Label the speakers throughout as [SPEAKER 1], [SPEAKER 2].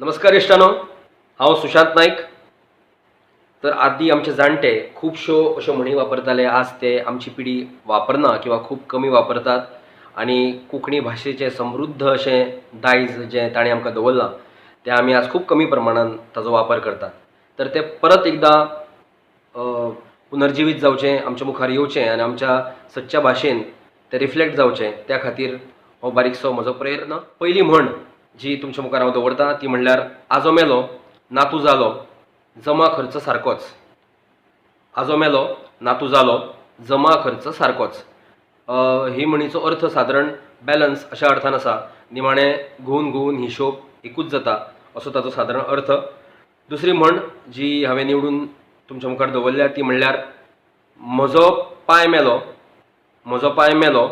[SPEAKER 1] नमस्कार इश्टानो, हांव सुशांत नायक। तर आदी आमचे जाणटे खुबश्यो अश्यो म्हणी वापरताले, आज ते आमची पिढी वापरना किंवा खूब कमी वापरतात आनी कोंकणी भाशेचें समृद्ध अशें दायज जें ताणें आमकां दवरलां तें आमी आज खूब कमी प्रमाणान ताजो वापर करतात। तर तें परत एकदां पुनर्जिवीत जावचें, आमच्या मुखार येवचें आनी आमच्या सच्च्या भाशेन तें रिफ्लेक्ट जावचें, त्या खातीर हो बारीकसो म्हजो प्रयत्न। पयली म्हण जी तुमच्या मुखार हांव दवरतां ती म्हणल्यार आजो मेलो नातू जालो जमा खर्च सारकोच। आजो मेलो नातू जालो जमा खर्च सारकोच। ही म्हणीचो अर्थ सादारण बॅलन्स अशा अर्थान आसा। निमाणें घुंवून घुंवून हिशोब एकूच जाता असो ताचो सादारण अर्थ। दुसरी म्हण जी हांवें निवडून तुमच्या मुखार दवरल्या ती म्हणल्यार म्हजो पांय मेलो, म्हजो पांय मेलो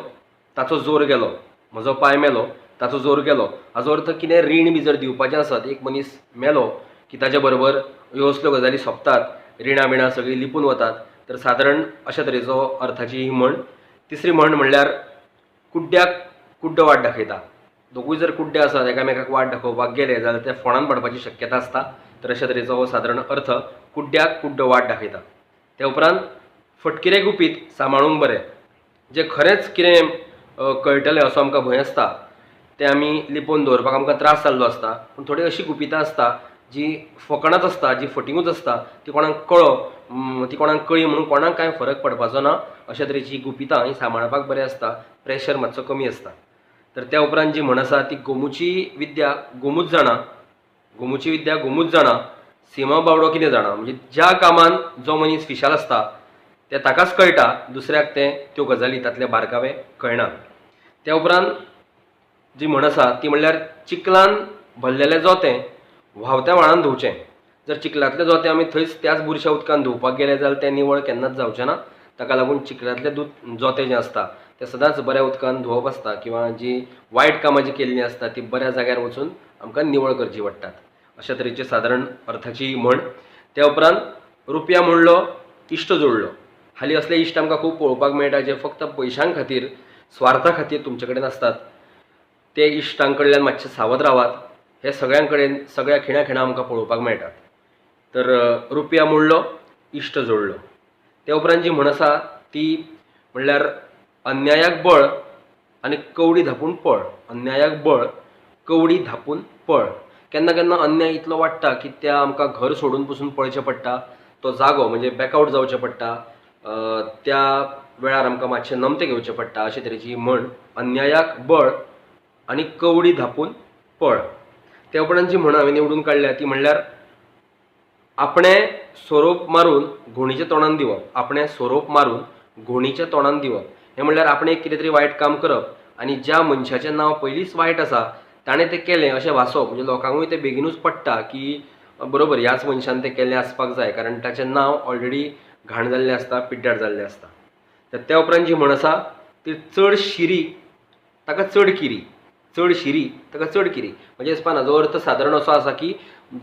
[SPEAKER 1] ताचो जोर गेलो, म्हजो पांय मेलो ताचो जोर गेलो। हाजो अर्थ कितें रीण बी जर दिवपाचें आसत, एक मनीस मेलो की ताजे बरोबर ह्यो असल्यो गजाली सोंपतात, रिणां बिणां सगळीं लिपून वतात। तर सादारण अशा तरेचो अर्थाची ही म्हण। तिसरी म्हण म्हणल्यार कुड्ड्याक कुड्डो वाट दाखयता। दोगूय जर कुड्डे आसात, एकामेकाक वाट दाखोवपाक गेले जाल्यार ते फोंडान पडपाची शक्यता आसता। तर अशा तरेचो हो सादारण अर्थ, कुड्ड्याक कुड्डो वाट दाखयता। ते उपरांत फटकिरें गुपीत सांबाळूंक बरें। जें खरेंच कितें कळटलें असो आमकां भंय आसता तें आमी लिपोवन दवरपाक आमकां त्रास जाल्लो आसता, पूण थोडी अशी गुपितां आसता जी फकणांच आसता, जी फटिंगूच आसता, ती कोणाक कळो ती कोणाक कळी म्हणून कोणाक कांय फरक पडपाचो ना। अशा तरेची गुपितां ही सांबाळपाक बरें आसता, प्रेशर मातसो कमी आसता। तर त्या उपरांत जी म्हण आसा ती गोमुची विद्या गोमूच जाणा, गोमुची विद्या गोमूच जाणा, सीमा बावडो कितें जाणा। म्हणजे ज्या कामान जो मनीस फिशाल आसता तें ताकाच कळटा, दुसऱ्याक तें त्यो गजाली तातले बारकावे कळना। त्या उपरांत जी म्हण आसा ती म्हणल्यार चिखलान भरलेलें जोतें व्हांवत्या व्हाळान धुवचें। जर चिखलांतलें जोतें आमी थंयच त्याच बुरश्या उदकान धुवपाक गेले जाल्यार तें निवळ केन्नाच जावचें ना। ताका लागून चिखलांतलें जोतें जें आसता तें सदांच बऱ्या उदकान धुवप आसता, किंवा जी वायट कामां जी केल्लीं आसता ती बऱ्या जाग्यार वचून आमकां निवळ करची पडटात। अशा तरेची सादारण अर्थाची म्हण। त्या उपरांत रुपया मोडलो इश्ट जोडलो। हालीं असले इश्ट आमकां खूब पळोवपाक मेळटा जे फक्त पयशां खातीर, स्वार्था खातीर तुमचे कडेन आसतात। ते इश्टां कडल्यान मातशे सावध रावात। हे सगळ्यां कडेन सगळ्या खिणा खिणा आमकां पळोवपाक मेळटात। तर रुपया मोडलो इश्ट जोडलो। त्या उपरांत जी म्हण आसा ती म्हणल्यार अन्यायाक बळ आनी कवडी धापून पळ। अन्यायाक बळ कवडी धापून पळ। केन्ना केन्ना अन्याय इतलो वाडटा की त्या आमकां घर सोडून पसून पळचें पडटा, तो जागो म्हणजे बॅकआवट जावचें पडटा, त्या वेळार आमकां मातशें नमतें घेवचें पडटा। अशे तरेची म्हण, अन्यायाक बळ आनी कवडी धापून पळ। त्या उपरांत जी म्हण हांवें निवडून काडल्या ती म्हणल्यार आपणें सोरोप मारून घोणीच्या तोंडान दिवप। आपणें सोरोप मारून घोणीच्या तोंडान दिवप हें म्हणल्यार आपणें कितें तरी वायट काम करप आनी ज्या मनशाचें नांव पयलींच वायट आसा ताणें तें केलें अशें भासोवप। म्हणजे लोकांकूय तें बेगिनूच पडटा की बरोबर ह्याच मनशान तें केल्लें आसपाक जाय, कारण ताचें नांव ऑलरेडी घाण जाल्लें आसता, पिड्ड्यार जाल्लें आसता। तर त्या उपरांत जी म्हण आसा ती चड शिरी ताका चड किरी, चड शिरी ताका चड किरी। म्हणजे इसपान हाजो अर्थ सादारण असो आसा की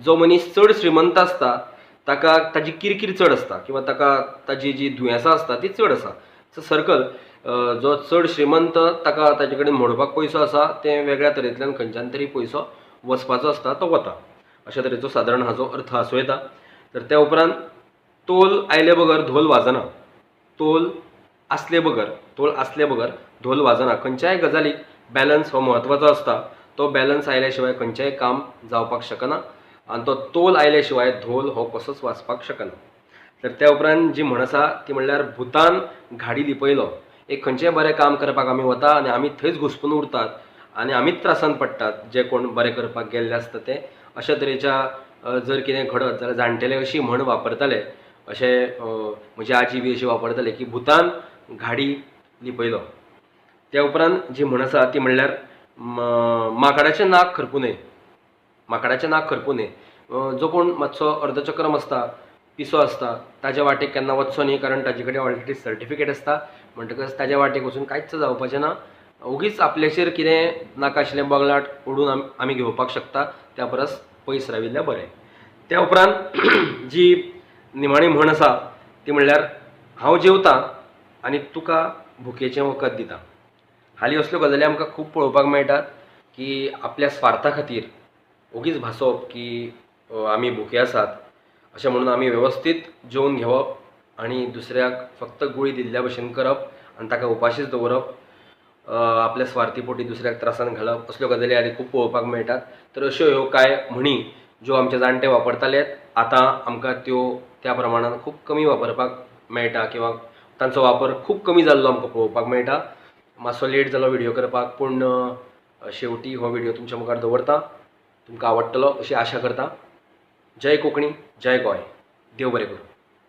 [SPEAKER 1] जो मनीस चड श्रीमंत आसता ताका ताजी किरकीर चड आसता, किंवा ताका ताजी जी दुयेंसां आसता ती चड आसा। सो सर्कल जो चड श्रीमंत ताका ताजे कडेन मोडपाक पयसो आसा, तें वेगळ्या तरेंतल्यान खंयच्यान तरी पयसो वचपाचो आसता तो वता। अशा तरेचो सादारण हाजो अर्थ आसूं येता। तर त्या उपरांत तोल आयले बगर धोल वाजना। तोल आसले बगर, तोल आसले बगर धोल वाजना। खंयच्याय गजालीक बॅलन्स हो म्हत्वाचो आसता, तो बॅलन्स आयल्या शिवाय खंयचेंय काम जावपाक शकना आनी तो तोल आयल्या शिवाय धोल हो कसोच वाजपाक शकना। तर त्या उपरांत जी म्हण आसा ती म्हणल्यार भुतान घाडी लिपयलो। एक खंयचेंय बरें काम करपाक आमी वता आनी आमी थंयच घुसपून उरतात आनी आमीच त्रासान पडटात, जे कोण बरें करपाक गेल्ले आसता ते। अशा तरेच्या जर कितें घडत जाल्यार जाणटेले अशी म्हण वापरताले, अशें म्हजी आजी बी अशी वापरताले की भुतान घाडी लिपयलो। त्या उपरांत जी म्हण आसा ती म्हणल्यार माकडाचें नाक खरपूं नये। माकडाचें नाक खरपूं नये। जो कोण मातसो अर्धचक्रम आसता, पिसो आसता, ताज्या वाटेक केन्ना वचचो न्ही, कारण ताजे कडेन ऑलरेडी सर्टिफिकेट आसता, म्हणटकच ताज्या वाटेक वचून कांयच जावपाचें ना। ओगीच आपल्याचेर कितें नाका आशिल्लें बगलाट ओडून आमी घेवपाक शकता, त्या परस पयस राविल्लें बरें। त्या उपरांत जी निमाणी म्हण आसा ती म्हणल्यार हांव जेवतां आनी तुका भुकेचें वखद दिता। हालीं असल्यो गजाली आमकां खूब पळोवपाक मेळटात की आपल्या स्वार्था खातीर ओगीच भासोवप की आमी भुके आसात अशें म्हणून आमी वेवस्थीत जेवन घेवप आनी दुसऱ्याक फक्त गुळी दिल्ल्या भशेन करप आनी ताका उपाशीच दवरप, आपल्या स्वार्थी पोटी दुसऱ्याक त्रासान घालप, असल्यो गजाली आदी खूब पळोवपाक मेळटात. तर अश्यो ह्यो कांय म्हणी ज्यो आमचे जाणटे वापरताले, आतां आमकां त्यो त्या प्रमाणान खूब कमी वापरपाक मेळटा किंवा तांचो वापर खूब कमी जाल्लो आमकां पळोवपाक मेळटा. मातसो लेट जालो व्हिडियो करपाक, पूण शेवटी हो व्हिडियो तुमच्या मुखार दवरता. तुमकां आवडटलो अशी आशा करता. जय कोंकणी, जय गोंय. देव बरें करूं.